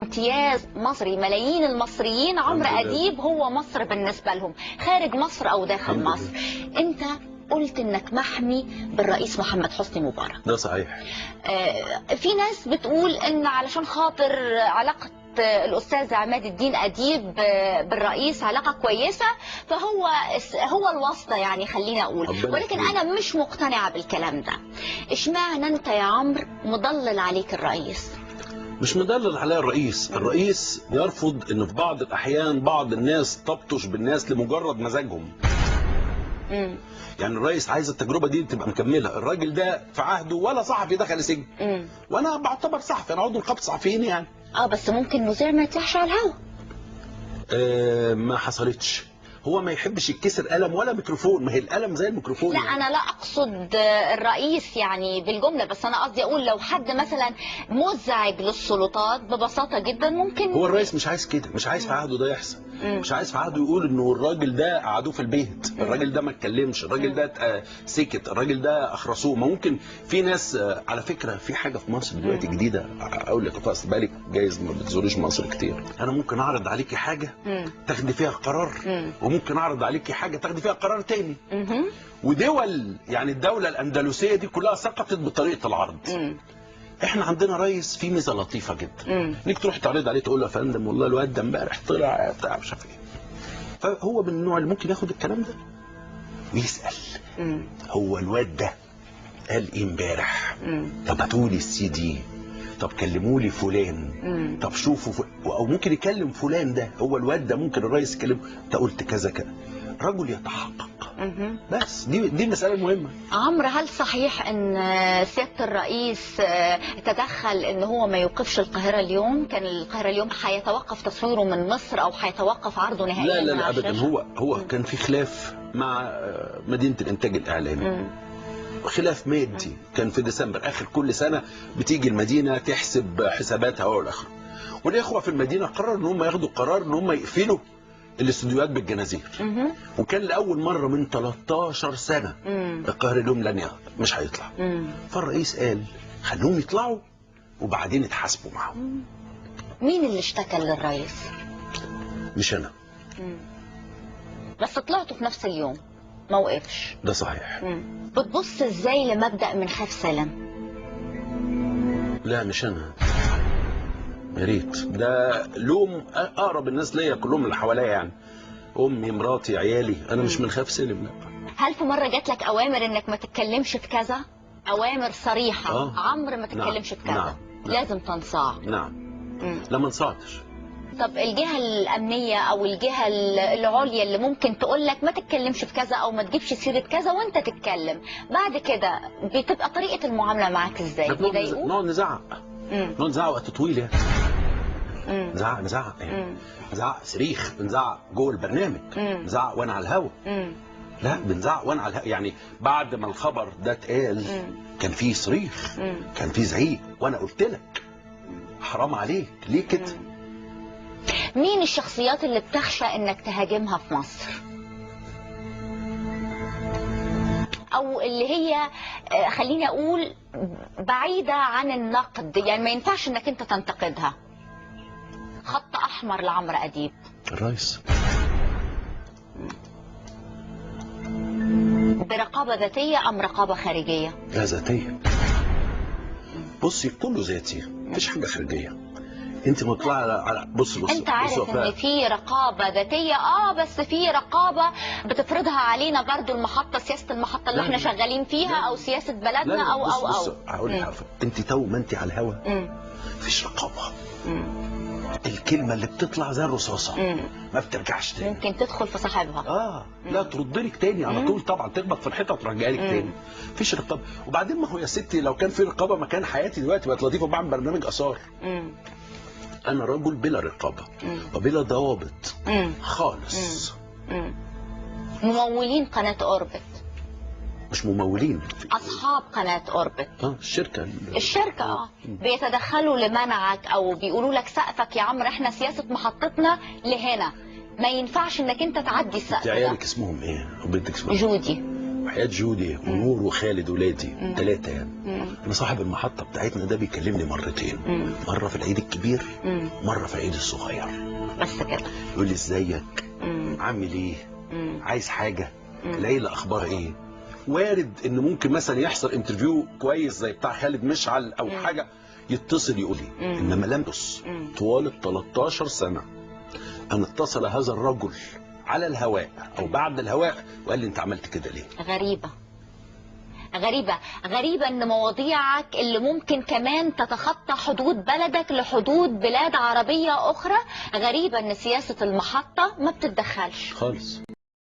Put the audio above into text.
امتياز مصري، ملايين المصريين عمرو أديب هو مصر بالنسبة لهم، خارج مصر أو داخل مصر. أنت قلت انك محمي بالرئيس محمد حسني مبارك. ده صحيح. في ناس بتقول ان علشان خاطر علاقة الأستاذ عماد الدين أديب بالرئيس علاقة كويسة فهو هو الواسطة، يعني خلينا أقول، ولكن أنا مش مقتنعة بالكلام ده. اشمعنى أنت يا عمرو مضلل عليك الرئيس؟ مش مضلل عليا الرئيس، الرئيس يرفض إن في بعض الأحيان بعض الناس تبطش بالناس لمجرد مزاجهم. يعني الرئيس عايز التجربة دي تبقى مكملة، الراجل ده في عهده ولا صحفي دخل سجن. وأنا بعتبر صحفي، أنا عضو نقابة صحفيين يعني. بس ممكن مذيع ما يطلعش على الهوا. ما حصلتش. هو ما يحبش يتكسر قلم ولا ميكروفون، ما هي القلم زي الميكروفون. لا يعني. انا لا اقصد الرئيس يعني بالجملة، بس انا قصدي اقول لو حد مثلا مزعج للسلطات ببساطة جدا ممكن. هو الرئيس مش عايز كده، مش عايز في عهده ده يحصل. مش عايز في عهده يقول انه الراجل ده قعدوه في البيت، الراجل ده ما اتكلمش، الراجل ده سكت، الراجل ده اخرسوه. ما ممكن في ناس، على فكرة في حاجة في مصر دلوقتي جديدة اقول لك، اصل بالك جايز ما بتزوريش مصر كتير. انا ممكن اعرض عليكي حاجة تاخدي فيها قرار، وممكن اعرض عليكي حاجة تاخدي فيها قرار تاني. ودول يعني الدولة الاندلسيه دي كلها سقطت بطريقة العرض. احنا عندنا رئيس فيه ميزة لطيفة جدا، انك تروح تعرض عليه تقول له يا فندم والله الواد ده امبارح طلع بتاع مش عارف ايه. فهو من النوع اللي ممكن ياخد الكلام ده ويسال، هو الواد ده قال ايه امبارح؟ طب هاتولي السي دي، طب كلموا لي فلان، طب شوفوا او ممكن يكلم فلان ده، هو الواد ده ممكن الرئيس يكلمه، انت قلت كذا كذا. رجل يتحقق. بس دي المسألة المهمة. عمرو، هل صحيح ان سيادة الرئيس تدخل ان هو ما يوقفش القاهرة اليوم؟ كان القاهرة اليوم هيتوقف تصويره من مصر او هيتوقف عرضه نهائيا؟ لا لا لا ابدا. هو كان في خلاف مع مدينة الانتاج الاعلامي. خلاف مادي. كان في ديسمبر اخر كل سنة بتيجي المدينة تحسب حساباتها والى اخره. والاخوة في المدينة قرروا ان هم ياخدوا قرار ان هم يقفلوا الاستوديوهات بالجنازير. وكان لاول مرة من 13 سنة القاهرة اليوم لن مش هيطلع. فالرئيس قال خلوهم يطلعوا وبعدين اتحاسبوا معاهم. مين اللي اشتكى للرئيس؟ مش انا. بس طلعتوا في نفس اليوم، ما وقفش. ده صحيح. بتبص ازاي لمبدأ من خاف سلم؟ لا مش انا، يا ريت. ده لوم اقرب الناس ليا كلهم اللي حواليا، يعني امي مراتي عيالي. انا مش من خاف سلم، لا. هل في مرة جات لك اوامر انك ما تتكلمش في كذا؟ اوامر صريحه؟ عمرو ما تتكلمش في كذا. نعم. لازم تنصاع. نعم. لا ما انصعتش. طب الجهة الامنية او الجهة العليا اللي ممكن تقول لك ما تتكلمش في كذا او ما تجيبش سيره كذا وانت تتكلم بعد كده، بتبقى طريقه المعاملة معاك ازاي؟ بيضايقوك؟ نقعد نزعق. نقعد نزعق وقت طويل يعني. نزعق يعني. نزعق صريخ، بنزعق جوه البرنامج، نزعق وانا على الهوا. لا بنزعق وانا على الهوا، يعني بعد ما الخبر ده اتقال كان في صريخ، كان في زعيق، وانا قلت لك حرام عليك ليه كده؟ مين الشخصيات اللي بتخشى انك تهاجمها في مصر؟ او اللي هي خليني اقول بعيدة عن النقد، يعني ما ينفعش انك انت تنتقدها؟ خط احمر لعمرو اديب. الرئيس. برقابة ذاتية ام رقابة خارجية؟ لا ذاتية. بصي كله ذاتي، مفيش حاجة خارجية. انت مطلعه على بص انت عارف ان في رقابه ذاتية، بس في رقابه بتفرضها علينا برضو المحطة، سياسة المحطة اللي احنا شغالين فيها، او سياسة بلدنا. لا او بص او بص او هقول لك، انت تو ما انت على الهوا مفيش رقابه. الكلمة اللي بتطلع زي الرصاصة ما بترجعش تاني، ممكن تدخل في صاحبها. لا ترد لك تاني على طول، طبعا تخبط في الحيطة وتروح جاية لك تاني. مفيش رقابه. وبعدين ما هو يا ستي لو كان في رقابه ما كان حياتي دلوقتي بقت لطيفة وبعمل برنامج اثار. أنا رجل بلا رقابة وبلا ضوابط خالص. ممولين قناة أوربت. مش ممولين، أصحاب قناة أوربت. الشركة بيتدخلوا لمنعك أو بيقولوا لك سقفك يا عمرو، إحنا سياسة محطتنا لهنا، ما ينفعش إنك أنت تعدي السقف ده. عيالك اسمهم إيه؟ وبنتك اسمها؟ جودي. وحياه جودي ونور وخالد ولادي 3 يعني. انا صاحب المحطة بتاعتنا ده بيكلمني مرتين، مرة في العيد الكبير، مرة في العيد الصغير. بس كده. يقول لي ازيك؟ عامل ايه؟ عايز حاجة؟ العيلة اخبار ايه؟ وارد ان ممكن مثلا يحصل interview كويس زي بتاع خالد مشعل او حاجة، يتصل يقول لي. انما لم بص طوال 13 سنة ان اتصل هذا الرجل على الهواء او بعد الهواء وقال لي انت عملت كده ليه؟ غريبة غريبة غريبة ان مواضيعك اللي ممكن كمان تتخطى حدود بلدك لحدود بلاد عربية اخرى، غريبة ان سياسة المحطة ما بتتدخلش خالص.